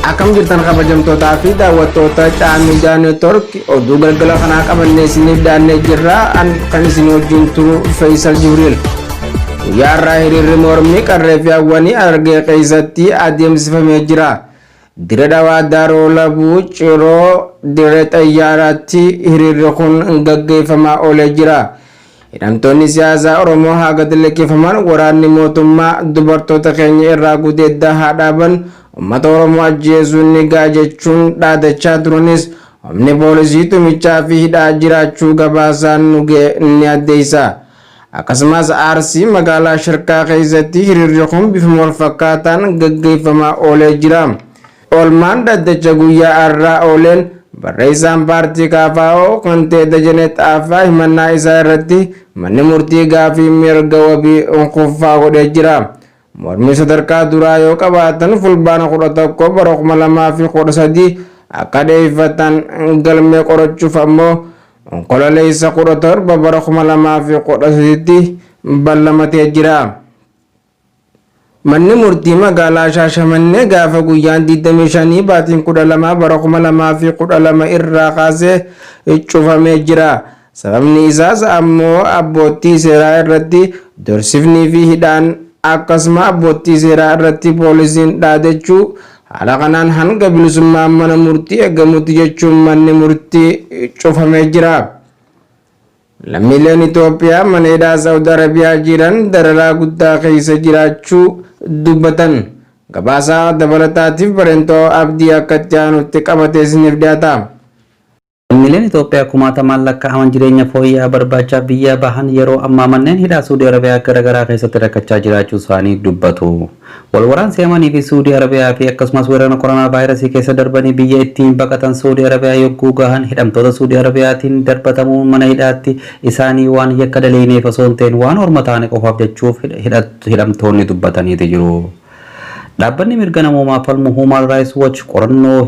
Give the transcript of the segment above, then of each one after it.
Akkam jirtan kabajamtootaa fi daawwattoota Caa Miidiyaa Neetwork oduu galgala kanaa qabannee isiniif dhiyaannee jirra. An kan isin wajjin turu Faisal Jibriil. Guyyaa har'aa hiriirri mormii qarree fi hawwanii Harargee keessatti adeemsifamee jira. Dire Dhawaa Daaroo Labuu Ciroo Dirree Xayyaaraatti hiriirri kun gaggeeffamaa oolee jira. Hidhamtoonni siyaasaa Oromoo haa gad lakkifaman, waraanni mootummaa dubartoota keenya irraa gudeeddaa haa dhaaban, uummata Oromoo ajjeesuun ni ga'a jechuun dhaadachaa turanis humni poolisii tumichaa fi hidhaa jiraachuu gabaasaan nu ga'e ni addeessa. Akkasumas Arsii magaalaa Shirkaa keessatti hiriirri kun bifuma wal fakkaataan gaggeeffamaa oolee jira. Oolmaan dhaddacha guyyaa har'aa ooleen barreessaan paartii KFO kan ta'e Dajanee Xaafaa himannaa isaa irratti manni murtii gaafii mirga wabii kuffaa godhee jira. Mormii sadarkaa duraa yoo qabaatan Fulbaana 11 bara 2013 akka dhiyeeffatan galmee qorachuuf ammoo Onkololeessa 17 bara 2013tti ballamatee jira. Manni murtii magaalaa Shaashamannee gaafa guyyaan 25 baatiin 12 bara 2012 irraa kaasee cufamee jira. Sababni isaas ammoo abboottii seeraa irratti dorsifnii fi hidhaan akkasuma abboottii seeraa irratti poolisiin dhaadachuu haala kanaan hanga bilisummaan mana murtii eegamutti jechuun manni murtii cufamee jira. Lammiileen Itoophiyaa mana hidhaa Saawud Arabiyaa jiran dararaa guddaa keessa jiraachuu dubbatan. Gabaasaa dabalataatiif Bareentoo Abdii akka itti aanutti qabatee isiniif dhiyaata. Lammiileen Itoophiyaa kumaatamaan lakkaa'aman jireenya fooyya'aa barbaachaaf biyyaa bahan yeroo ammaa manneen hidhaa Suudii Arabiyaa gara garaa keessatti rakkachaa jiraachuu isaanii dubbatu. Wal waraansi Yamanii fi Suudii Arabiyaa fi akkasumas weerara koronaa vaayirasii keessa darbanii biyya ittiin baqatan Suudii Arabiyaa yogguu gahan hidhamtoota Suudii Arabiyaatiin darbatamuun mana hidhaatti isaanii waan yakka daleyneef osoo hin ta'in waan orma taane qofaaf jechuuf hidhamtoonni dubbataniiti jiru. Dhaabbanni mirga namoomaa falmu Human Rights Watch qorannoo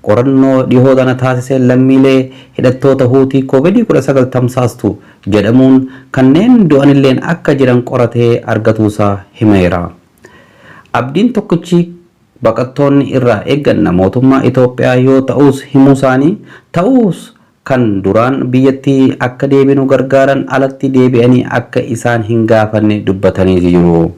qorannoo dhihoo tana taasiseen lammiilee hidhattoota Huutii Covid 19 tamsaastu jedhamuun kanneen du'anilleen akka jiran qoratee argatuusaa himeera. Abdiin tokkichi baqattoonni irraa eegganna mootummaa Itoophiyaa yoo ta'uus himuusaanii, ta'uus kan duraan biyyatti akka deebinu gargaaran alatti deebi'anii akka isaan hin gaafanne dubbataniiti jiru.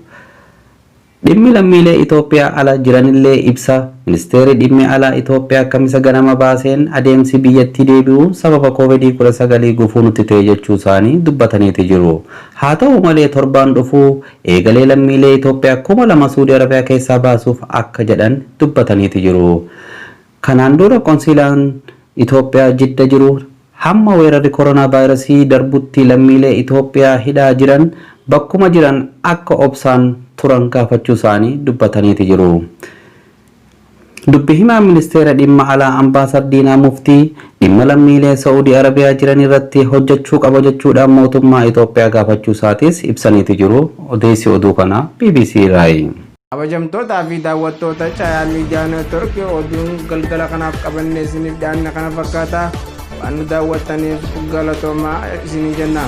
Dhimmi lammiilee Itoophiyaa ala jiranillee ibsa Ministeerri Dhimmi Alaa Itoophiyaa Kamisa ganama baaseen adeemsi biyyattii deebi'uu sababa Covid 19 gufuu nutti ta'e jechuusaanii dubbataniiti jiru. Haa ta'u malee torbaan dhufuu eegalee lammiilee Itoophiyaa 2000 Suudi Arabiyaa keessaa baasuuf akka jedhan dubbataniiti jiru. Kanaan dura Qonsiilaan Itoophiyaa Jidda jiru hamma weerarri koronaavaayirasii darbutti lammiilee Itoophiyaa hidhaa jiran bakkuma jiran akka obsaan turan gaafachuusaanii dubbataniiti jiru. Dubbi himaan Ministeera Dhimma Alaa Ambaasar Diinaa Muftii dhimma lammiilee Sa'uudii Arabiyaa jiran irratti hojjechuu qaba jechuudhaan mootummaa Itoophiyaa gaafachuusaatis ibsaniiti jiru. Odeessi oduu kanaa bbc irraayi. Kabajamtootaa fi daawwattoota Caayaa Miidiyaa Neetwork oduun galgala kanaaf qabannee isiniif dhiyaanne kana fakkaata. Waan nu daawwattaniif galatoomaa isinii jenna.